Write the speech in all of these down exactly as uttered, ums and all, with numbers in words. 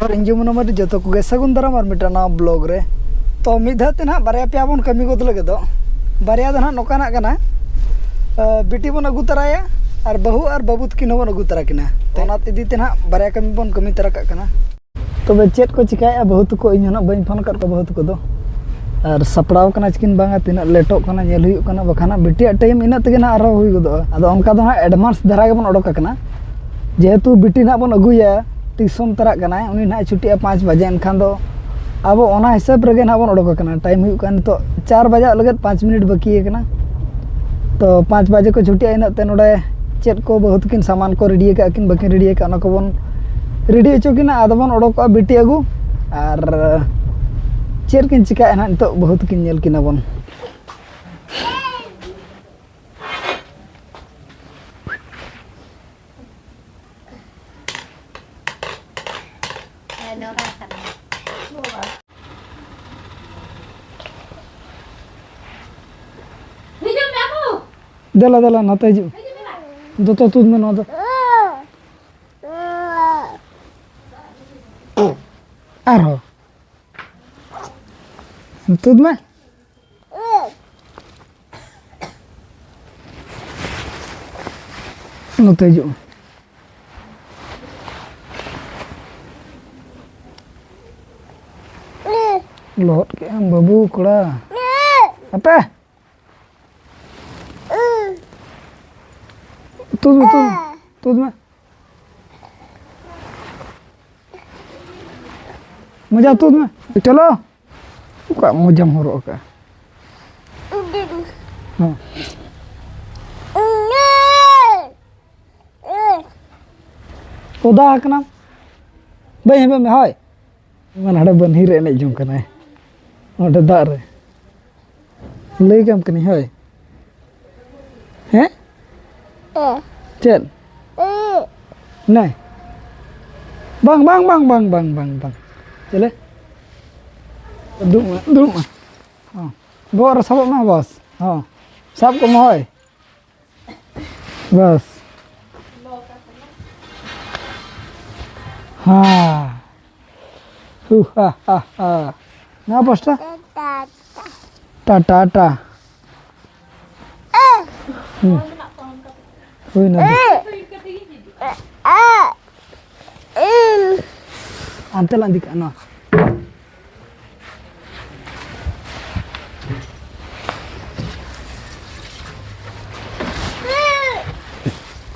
ᱨᱤᱧᱡᱩ ᱢᱚᱱᱳᱢᱟᱹᱨᱤ ᱡᱚᱛᱚ ᱠᱚᱜᱮ ᱥᱟᱹᱜᱩᱱ ᱫᱟᱨᱟᱢ ᱟᱨ ᱢᱤᱫᱴᱟᱝ ᱱᱟᱣᱟ ᱵᱞᱚᱜ ᱨᱮ᱾ ᱛᱚ ᱢᱤᱫ ᱫᱷᱟᱣ ᱛᱮ ᱱᱟᱦᱟᱜ ᱵᱟᱨᱭᱟ ᱯᱮᱭᱟ ᱵᱚᱱ ᱠᱟᱹᱢᱤ ᱜᱚᱫ ᱞᱟᱹᱜᱤᱫᱚᱜ᱾ ᱵᱟᱨᱭᱟ ᱫᱚ ᱱᱟᱦᱟᱜ ᱱᱚᱝᱠᱟᱱᱟᱜ ᱠᱟᱱᱟ, ᱟ, ᱵᱤᱴᱤ ᱵᱚᱱ ᱟᱹᱜᱩ ᱛᱟᱨᱟᱭᱟ ᱟᱨ ᱵᱟᱹᱦᱩ ᱟᱨ ᱵᱟᱹᱵᱩ ᱛᱟᱹᱠᱤᱱ ᱦᱚᱸᱵᱚᱱ ᱟᱹᱜᱩ ᱛᱟᱨᱟ ᱠᱤᱱᱟ᱾ ᱛᱚ ᱚᱱᱟ ᱤᱫᱤ ᱛᱮ ᱱᱟᱦᱟᱜ ᱵᱟᱨᱭᱟ ᱠᱟᱹᱢᱤ ᱵᱚᱱ ᱠᱟᱹᱢᱤ ᱛᱟᱨᱟ ᱠᱟᱜ ᱠᱟᱱᱟ᱾ ᱛᱚᱵᱮ ᱪᱮᱫ ᱠᱚ ᱪᱤᱠᱟᱹᱭᱮᱫᱼᱟ ᱵᱟᱹᱦᱩ ᱛᱟᱠᱚ? ᱤᱧ ᱦᱚᱸ ᱱᱟᱦᱟᱜ ᱵᱟᱹᱧ ᱯᱷᱳᱱ ᱟᱠᱟᱫ ᱠᱚᱣᱟ ᱵᱟᱹᱦᱩ ᱛᱟᱠᱚ ᱫᱚ᱾ ᱟᱨ ᱥᱟᱯᱲᱟᱣ ᱠᱟᱱᱟ ᱪᱤᱠᱤᱱ ᱵᱟᱝᱟ, ᱛᱤᱱᱟᱹᱜ ᱞᱮᱴᱚᱜ ᱠᱟᱱᱟ ᱧᱮᱞ ᱦᱩᱭᱩᱜ ᱠᱟᱱᱟ, ᱵᱟᱠᱷᱟᱱ ᱦᱟᱸᱜ ᱵᱤᱴᱤᱭᱟᱜ ᱴᱟᱭᱤᱢ ᱤᱱᱟᱹᱜ ᱛᱮᱜᱮ ᱱᱟᱦᱟᱜ ᱟᱨᱦᱚᱸ ᱦᱩᱭ ᱜᱚᱫᱚᱜᱼᱟ᱾ ᱟᱫᱚ ᱚᱱᱠᱟ ᱫᱚ ᱱᱟᱦᱟᱜ ᱮᱰᱵᱷᱟᱱᱥ ᱫᱷᱟᱨᱟ ᱜᱮᱵᱚᱱ ᱚᱰᱚᱠ ᱟᱠᱟᱱᱟ, ᱡᱮᱦᱮᱛᱩ ᱵᱤᱴᱤ ᱱᱟᱦᱟᱜ ᱵᱚᱱ ᱟᱹᱜᱩᱭᱟ, ᱴᱤᱭᱩᱥᱚᱱ ᱛᱟᱨᱟᱜ ᱠᱟᱱᱟᱭ, ᱩᱱᱤ ᱱᱟᱦᱟᱜ ᱪᱷᱩᱴᱤᱜᱼᱟ ᱯᱟᱸᱪ ᱵᱟᱡᱮ, ᱮᱱᱠᱷᱟᱱ ᱫᱚ ᱟᱵᱚ ᱚᱱᱟ ᱦᱤᱥᱟᱹᱵ ᱨᱮᱜᱮ ᱱᱟᱦᱟᱜ ᱵᱚᱱ ᱚᱰᱚᱠ ᱟᱠᱟᱱᱟ᱾ ᱴᱟᱭᱤᱢ ᱦᱩᱭᱩᱜ ᱠᱟᱱᱟ ᱱᱤᱛᱚᱜ ᱪᱟᱨ ᱵᱟᱡᱟᱜ ᱞᱟᱹᱜᱤᱫ ᱯᱟᱸᱪ ᱢᱤᱱᱤᱴ ᱵᱟᱹᱠᱤ ᱟᱠᱟᱱᱟ᱾ ᱛᱚ ᱯᱟᱸᱪ ᱵᱟᱡᱮ ᱠᱚ ᱪᱷᱩᱴᱤᱜᱼᱟ, ᱤᱱᱟᱹᱜ ᱛᱮ ᱱᱚᱰᱮ ᱪᱮᱫ ᱠᱚ ᱵᱟᱹᱦᱩ ᱛᱟᱹᱠᱤᱱ ᱥᱟᱢᱟᱱ ᱠᱚ ᱨᱮᱰᱤ ᱟᱠᱟᱫ ᱠᱤᱱ ᱵᱟᱹᱠᱤᱱ ᱨᱮᱰᱤ ᱟᱠᱟᱫ, ᱚᱱᱟ ᱠᱚᱵᱚᱱ ᱨᱮᱰᱤ ᱦᱚᱪᱚ ᱠᱤᱱᱟ᱾ ᱟᱫᱚ ᱵᱚᱱ ᱚᱰᱚᱠᱚᱜᱼᱟ ᱵᱤᱴᱤ ᱟᱹᱜᱩ᱾ ᱟᱨ ᱪᱮᱫ ᱠᱤᱱ ᱪᱤᱠᱟᱹᱭᱟ ᱱᱟᱦᱟᱜ ᱱᱤᱛᱚᱜ ᱵᱟᱹᱦᱩ ᱛᱟᱹᱠᱤᱱ ᱧᱮᱞ ᱠᱤᱱᱟ ᱵᱚᱱ᱾ ᱫᱮᱞᱟ, ᱫᱮᱞᱟ, ᱱᱚᱛᱮ ᱦᱤᱡᱩᱜ ᱢᱮ᱾ ᱫᱚᱛᱚ ᱛᱩᱫ ᱢᱮ ᱱᱚᱣᱟ ᱫᱚ᱾ ᱟᱨᱦᱚᱸ᱾ ᱛᱩᱫ ᱢᱮ᱾ ᱱᱚᱛᱮ ᱦᱤᱡᱩᱜ ᱢᱮ᱾ ᱞᱚᱦᱚᱫ ᱠᱮᱫ ᱟᱢ ᱵᱟᱹᱵᱩ ᱠᱚᱲᱟ᱾ ᱟᱯᱮ᱾ ᱛᱩᱫ ᱢᱮ, ᱛᱩᱫ ᱢᱮ, ᱛᱩᱫ ᱢᱮ᱾ ᱢᱚᱡᱟ ᱛᱩᱫ ᱢᱮ᱾ ᱪᱚᱞᱚ᱾ ᱚᱠᱟ ᱢᱚᱡᱟᱢ ᱦᱚᱨᱚᱜ ᱟᱠᱟᱫᱼᱟ? ᱦᱮᱸ᱾ ᱚᱫᱟ ᱟᱠᱟᱱᱟᱢ᱾ ᱵᱟᱹᱧ ᱦᱮᱸᱫᱮᱜ ᱢᱮ, ᱦᱳᱭ᱾ ᱢᱟᱱᱮ ᱦᱟᱸᱰᱮ ᱵᱟᱹᱱᱦᱤ ᱨᱮ ᱮᱱᱮᱡ ᱡᱚᱝ ᱠᱟᱱᱟᱭ, ᱚᱸᱰᱮ ᱫᱟᱜ ᱨᱮ᱾ ᱞᱟᱹᱭ ᱠᱟᱢ ᱠᱟᱹᱱᱟᱹᱧ, ᱦᱳᱭ᱾ ᱦᱮᱸ? ᱪᱮᱫ? ᱱᱮ᱾ ᱵᱟᱝ, ᱵᱟᱝ, ᱵᱟᱝ᱾ ᱪᱮᱞᱮ? ᱫᱩᱲᱩᱵ ᱢᱮ, ᱫᱩᱲᱩᱵ ᱢᱮ᱾ ᱦᱚᱸ᱾ ᱵᱚᱦᱚᱜ ᱨᱮ ᱥᱟᱵᱚᱜ ᱢᱮ, ᱵᱟᱥ᱾ ᱦᱚᱸ᱾ ᱥᱟᱵ ᱠᱚᱜ ᱢᱮ, ᱦᱳᱭ᱾ ᱵᱟᱥ᱾ ᱦᱮᱸ᱾ ᱦᱩ ᱦᱟ ᱦᱟ ᱦᱟ᱾ ᱱᱚᱣᱟ ᱯᱟᱥᱴᱟ᱾ ᱴᱟ, ᱴᱟ, ᱴᱟ᱾ ᱦᱩᱸ᱾ ᱦᱩᱭᱱᱟ ᱫᱚ᱾ ᱦᱟᱱᱛᱮ ᱞᱟᱝ ᱤᱫᱤ ᱠᱟᱜᱼᱟ ᱱᱚᱣᱟ᱾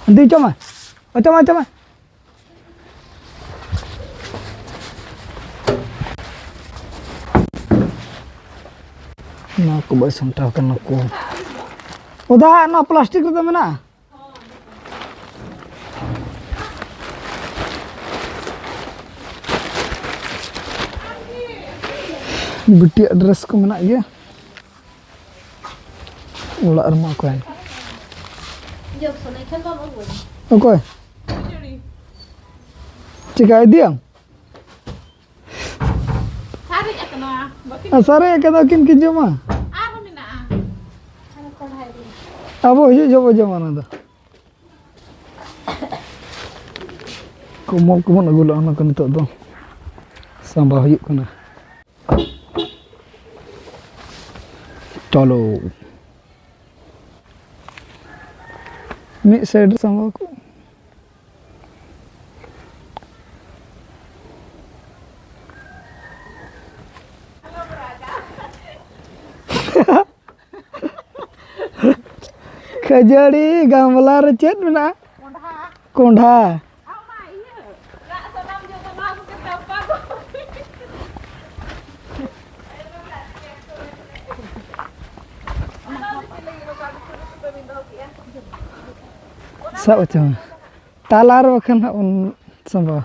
ᱦᱟᱱᱛᱮ ᱚᱪᱚᱜ ᱢᱮ, ᱚᱪᱚᱜ ᱢᱮ, ᱚᱪᱚᱜ ᱢᱮ᱾ ᱱᱚᱣᱟ ᱠᱚ ᱵᱟᱭ ᱥᱟᱢᱴᱟᱣ ᱠᱟᱱᱟ ᱠᱚ᱾ ᱚᱫᱟ, ᱱᱚᱣᱟ ᱯᱞᱟᱥᱴᱤᱠ ᱨᱮᱫᱚ ᱢᱮᱱᱟᱜᱼᱟ? ᱵᱤᱴᱤᱭᱟᱜ ᱰᱨᱮᱥ ᱠᱚ ᱢᱮᱱᱟᱜ ᱜᱮᱭᱟ᱾ ᱚᱲᱟᱜ ᱨᱮᱢᱟ ᱚᱠᱚᱭ? ᱚᱠᱚᱭ? ᱪᱤᱠᱟ ᱤᱫᱤᱭᱟᱢ? ᱥᱟᱨᱮᱡ ᱟᱠᱟᱱᱟ, ᱵᱟᱹᱠᱤ ᱟᱨ ᱥᱟᱨᱮᱡ ᱟᱠᱟᱱᱟ, ᱩᱱᱠᱤᱱ ᱠᱤᱱ ᱡᱚᱢᱟ᱾ ᱟᱨᱦᱚᱸ ᱢᱮᱱᱟᱜᱼᱟ᱾ ᱟᱨᱦᱚᱸ ᱠᱚᱲᱦᱟ ᱤᱫᱤ᱾ ᱟᱵᱚ ᱦᱤᱡᱩᱜ ᱡᱚᱦᱚᱜ ᱵᱚ ᱡᱚᱢᱟ ᱚᱱᱟ ᱫᱚ᱾ ᱠᱚᱢᱚᱞ ᱠᱚᱵᱚᱱ ᱟᱹᱜᱩ ᱞᱮᱜᱼᱟ, ᱚᱱᱟ ᱠᱚ ᱱᱤᱛᱚᱜ ᱫᱚ ᱥᱟᱸᱵᱟᱣ ᱦᱩᱭᱩᱜ ᱠᱟᱱᱟ᱾ ᱪᱚᱞᱚ᱾ ᱢᱤᱫ ᱥᱟᱭᱤᱰ ᱨᱮ ᱥᱟᱸᱵᱟᱣ ᱠᱚ᱾ ᱠᱷᱟᱹᱡᱟᱹᱲᱤ ᱜᱟᱢᱞᱟ ᱨᱮ ᱪᱮᱫ ᱢᱮᱱᱟᱜᱼᱟ? ᱠᱚᱸᱰᱷᱟ᱾ ᱠᱚᱸᱰᱷᱟ᱾ ᱟᱢ ᱢᱟ ᱤᱭᱟᱹ, ᱨᱟᱜ ᱥᱟᱱᱟᱢ ᱡᱚᱛᱚ ᱱᱚᱣᱟ ᱠᱚᱜᱮ ᱥᱟᱯᱟ ᱫᱚ᱾ ᱥᱟᱵ ᱦᱚᱪᱚ ᱢᱮ᱾ ᱛᱟᱞᱟ ᱨᱮ ᱵᱟᱠᱷᱟᱱ ᱦᱟᱸᱜ ᱵᱚᱱ ᱥᱟᱸᱵᱟᱣᱟ᱾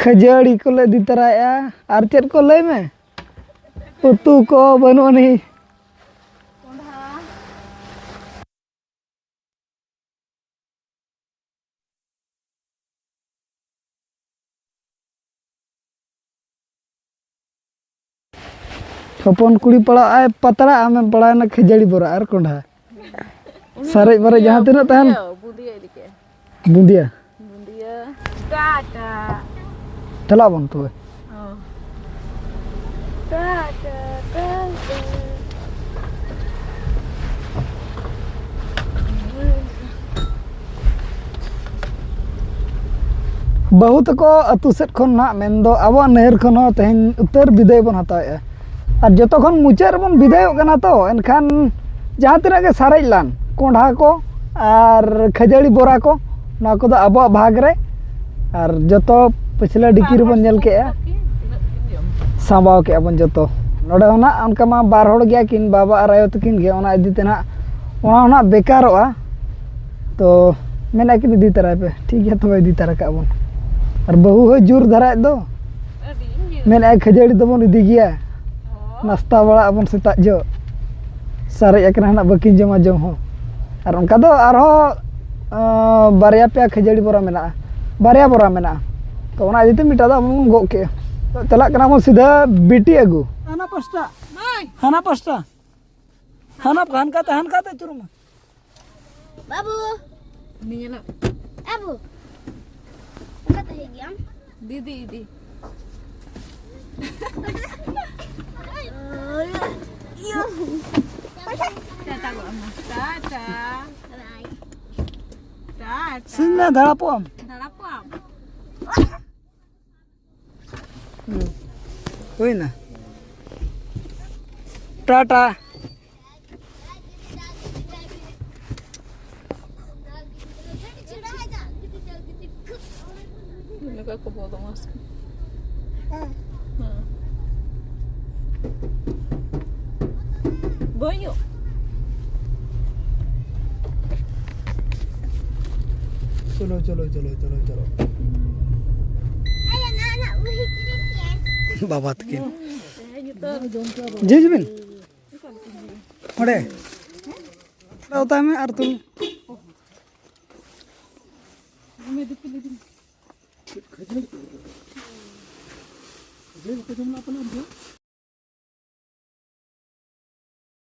ᱠᱷᱟᱹᱡᱟᱹᱲᱤ ᱠᱚᱞᱮ ᱤᱫᱤ ᱛᱚᱨᱟᱭᱮᱜᱼᱟ᱾ ᱟᱨ ᱪᱮᱫ ᱠᱚ ᱞᱟᱹᱭ ᱢᱮ? ᱩᱛᱩ ᱠᱚ ᱵᱟᱹᱱᱩᱜ ᱟᱹᱱᱤᱡ᱾ ᱦᱚᱯᱚᱱ ᱠᱩᱲᱤ ᱯᱟᱲᱟᱜ ᱟᱭ ᱯᱟᱛᱲᱟ, ᱟᱢᱮᱢ ᱯᱟᱲᱟᱣᱮᱱᱟ ᱠᱷᱟᱹᱡᱟᱹᱲᱤ ᱵᱚᱨᱟ ᱟᱨ ᱠᱚᱸᱰᱷᱟ᱾ ᱩᱱᱤ ᱥᱟᱨᱮᱡ ᱵᱟᱨᱮᱡ ᱡᱟᱦᱟᱸ ᱛᱤᱱᱟᱹᱜ ᱛᱟᱦᱮᱱ᱾ ᱵᱩᱸᱫᱤᱭᱟᱹ, ᱵᱩᱸᱫᱤᱭᱟᱹ ᱤᱫᱤ ᱠᱮᱜᱼᱟ᱾ ᱵᱩᱸᱫᱤᱭᱟ᱾ ᱵᱩᱸᱫᱤᱭᱟ᱾ ᱴᱟᱴᱟ᱾ ᱪᱟᱞᱟᱜ ᱟᱵᱚᱱ ᱛᱚᱵᱮ᱾ ᱚ᱾ ᱴᱟᱴᱟ, ᱴᱟᱴᱟ᱾ ᱵᱟᱹᱦᱩ ᱛᱟᱠᱚ ᱟᱹᱛᱩ ᱥᱮᱫ ᱠᱷᱚᱱ ᱱᱟᱦᱟᱜ, ᱢᱮᱱᱫᱚ ᱟᱵᱚᱣᱟᱜ ᱱᱟᱹᱭᱦᱟᱹᱨ ᱠᱷᱚᱱ ᱦᱚᱸ ᱛᱮᱦᱮᱧ ᱩᱛᱟᱹᱨ ᱵᱤᱫᱟᱹᱭ ᱵᱚᱱ ᱦᱟᱛᱟᱣᱮᱫᱼᱟ᱾ ᱟᱨ ᱡᱚᱛᱚ ᱠᱷᱚᱱ ᱢᱩᱪᱟᱹᱫ ᱨᱮᱵᱚᱱ ᱵᱤᱫᱟᱹᱭᱚᱜ ᱠᱟᱱᱟ ᱛᱚ, ᱮᱱᱠᱷᱟᱱ ᱡᱟᱦᱟᱸ ᱛᱤᱱᱟᱹᱜ ᱜᱮ ᱥᱟᱨᱮᱡ ᱞᱟᱱ, ᱠᱚᱸᱰᱷᱟ ᱠᱚ ᱟᱨ ᱠᱷᱟᱹᱡᱟᱹᱲᱤ ᱵᱚᱨᱟ ᱠᱚ, ᱱᱚᱣᱟ ᱠᱚᱫᱚ ᱟᱵᱚᱣᱟᱜ ᱵᱷᱟᱜᱽ ᱨᱮ᱾ ᱟᱨ ᱡᱚᱛᱚ ᱯᱟᱹᱪᱷᱞᱟᱹ ᱰᱤᱠᱤ ᱨᱮᱵᱚᱱ ᱧᱮᱞ ᱠᱮᱜᱼᱟ, ᱥᱟᱸᱵᱟᱣ ᱠᱮᱜᱼᱟ ᱵᱚᱱ ᱡᱚᱛᱚ᱾ ᱱᱚᱰᱮ ᱦᱚᱸ ᱱᱟᱜ ᱚᱱᱠᱟ ᱢᱟ ᱵᱟᱨ ᱦᱚᱲ ᱜᱮᱭᱟ ᱠᱤᱱ, ᱵᱟᱵᱟ ᱟᱨ ᱟᱭᱳ ᱛᱟᱹᱠᱤᱱ ᱜᱮ, ᱚᱱᱟ ᱤᱫᱤ ᱛᱮ ᱱᱟᱜ ᱚᱱᱟ ᱦᱚᱸ ᱱᱟᱜ ᱵᱮᱠᱟᱨᱚᱜᱼᱟ᱾ ᱛᱚ ᱢᱮᱱᱮᱫ ᱠᱤᱱ ᱤᱫᱤ ᱛᱟᱨᱟᱭ ᱯᱮ, ᱴᱷᱤᱠ ᱜᱮᱭᱟ, ᱛᱚᱵᱮ ᱤᱫᱤ ᱛᱟᱨᱟ ᱠᱟᱜ ᱵᱚᱱ᱾ ᱟᱨ ᱵᱟᱹᱦᱩ ᱦᱚᱸᱭ ᱡᱳᱨ ᱫᱷᱟᱨᱟᱭᱮᱫ ᱫᱚ, ᱢᱮᱱᱮᱫᱼᱟᱭ ᱠᱷᱟᱹᱡᱟᱹᱲᱤ ᱫᱚᱵᱚᱱ ᱤᱫᱤ ᱜᱮᱭᱟ, ᱱᱟᱥᱛᱟ ᱵᱟᱲᱟᱜ ᱟᱵᱚᱱ ᱥᱮᱛᱟᱜ ᱡᱚᱜ, ᱥᱟᱨᱮᱡ ᱟᱠᱟᱱᱟ ᱱᱟᱜ, ᱵᱟᱹᱠᱤᱱ ᱡᱚᱢᱟ ᱡᱚᱢ ᱦᱚᱸ᱾ ᱟᱨ ᱚᱱᱠᱟ ᱫᱚ ᱟᱨᱦᱚᱸ, ᱟᱸ, ᱵᱟᱨᱭᱟ ᱯᱮᱭᱟ ᱠᱷᱟᱹᱡᱟᱹᱲᱤ ᱵᱚᱨᱟ ᱢᱮᱱᱟᱜᱼᱟ, ᱵᱟᱨᱭᱟ ᱵᱚᱨᱟ ᱢᱮᱱᱟᱜᱼᱟ᱾ ᱛᱚ ᱚᱱᱟ ᱤᱫᱤ ᱛᱮ ᱢᱤᱫᱴᱟᱝ ᱫᱚ ᱟᱵᱚ ᱵᱚᱱ ᱜᱚᱜ ᱠᱮᱜᱼᱟ᱾ ᱛᱚ ᱪᱟᱞᱟᱜ ᱠᱟᱱᱟ ᱵᱚᱱ ᱥᱤᱫᱷᱟᱹ ᱵᱤᱴᱤ ᱟᱹᱜᱩ᱾ ᱦᱟᱱᱟ ᱯᱟᱥᱴᱟ, ᱦᱟᱱᱟ ᱯᱟᱥᱴᱟ, ᱦᱟᱱᱟ, ᱦᱟᱱᱠᱟᱛᱮ, ᱦᱟᱱᱠᱟᱛᱮ ᱟᱹᱪᱩᱨᱚᱜ ᱢᱮ᱾ ᱵᱟᱹᱵᱩ᱾ ᱩᱱᱤ ᱧᱮᱞᱚᱜ᱾ ᱵᱟᱹᱵᱩ᱾ ᱚᱠᱟᱛᱮ ᱦᱮᱡ ᱜᱮᱭᱟᱢ? ᱫᱤᱫᱤ ᱤᱫᱤ᱾ ᱴᱟᱴᱟ ᱜᱚᱜ ᱟᱢᱟ᱾ ᱴᱟᱴᱟ᱾ ᱵᱟᱭ᱾ ᱴᱟᱴᱟ᱾ ᱥᱤᱧ ᱢᱮ, ᱫᱷᱟᱲᱟᱯᱚᱜ ᱟᱢ᱾ ᱫᱷᱟᱲᱟᱯᱚᱜ ᱟᱢ᱾ ᱦᱩᱭᱱᱟ᱾ ᱴᱟᱴᱟ᱾ ᱞᱮᱠᱟ ᱠᱚ ᱵᱚᱫᱢᱟᱥ ᱠᱟᱱᱟ᱾ ᱦᱮᱸ᱾ ᱵᱟᱹᱧ᱾ ᱪᱚᱞᱚ, ᱪᱚᱞᱚ, ᱪᱚᱞᱚ, ᱪᱚᱞᱚ, ᱪᱚᱞᱚ᱾ ᱵᱟᱵᱟ ᱛᱟᱹᱠᱤᱱ᱾ ᱡᱷᱤᱡ ᱵᱤᱱ᱾ ᱚᱸᱰᱮ᱾ ᱚᱸᱰᱮ ᱚᱛᱟᱭ ᱢᱮ ᱟᱨ ᱛᱩᱞ᱾